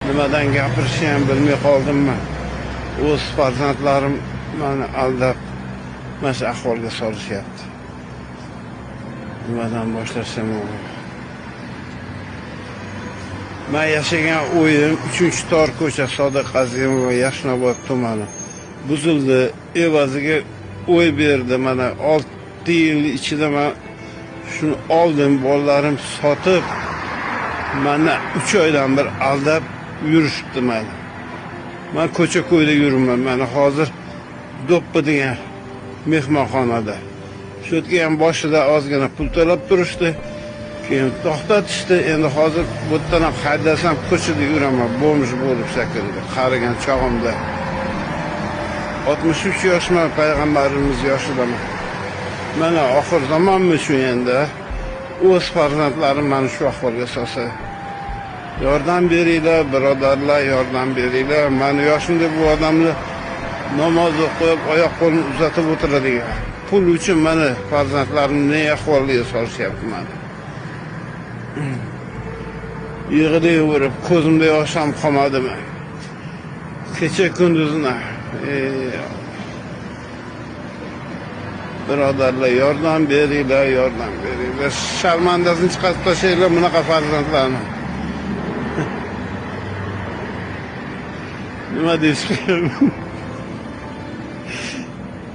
Nimadan gapirishni ham bilmay qoldim man. O'z farzandlarim meni aldab mana shu ahvolga solishyapti. Nimadan boshlashim? Men yashagan uyim 3-tor ko'cha, Sodiq Azimova, Yashnobod tumani. Buzildi, evaziga uy berdi. Mana 6 yil ichida men shuni oldim, bolalarim sotib meni 3 oydan bir aldab yurishibdi meni. Men ko'cha-ko'yda yuribman. Mana hozir Do'ppi degan mehmonxonada. Shu yerga ham boshida ozgina pul to'lab turishdi. Keyin to'xtatishdi. Endi hozir bu yerdan ham haydasam ko'chada yuraman, bomj bo'lib shekilli, qarigan chog'imda. 63 yoshman, payg'ambarimiz yoshidaman. Mana oxir zamonmi shu endi? O'z farzandlarim meni shu ahvolga solsa. Yordam beringlar, birodarlar, yordam beringlar. Meni yoshimda bu odamlar namoz o'qib, oyoq qo'lini uzatib o'tiradigan. Pul uchun meni farzandlarim ne ahvolga solishyapti meni. Yig'layverib, ko'zimda yosh ham qolmadi. Kecha kunduzini. Birodarlar, yordam beringlar, yordam beringlar. Sharmandasini chiqarib tashlanglar bunaqa farzandlarni. Nima deyishga?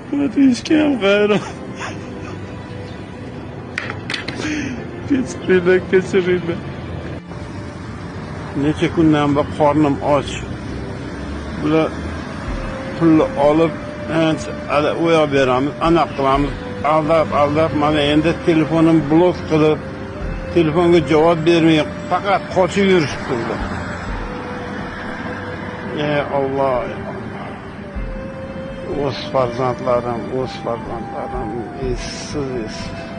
Nima deyishga ham hayron. Kechiringlar, kechiringlar. Necha kundan beri qornim och. Bular pulni olib, u yoq beramiz, anaqa qilamiz, aldab, aldab, mana endi telefonim blok qilib, telefonga javob bermay, faqat qochib yurishibdi ular. Ey Alloh, ey Alloh. O'z farzandlarim, o'z farzandlarim, essiz, essiz.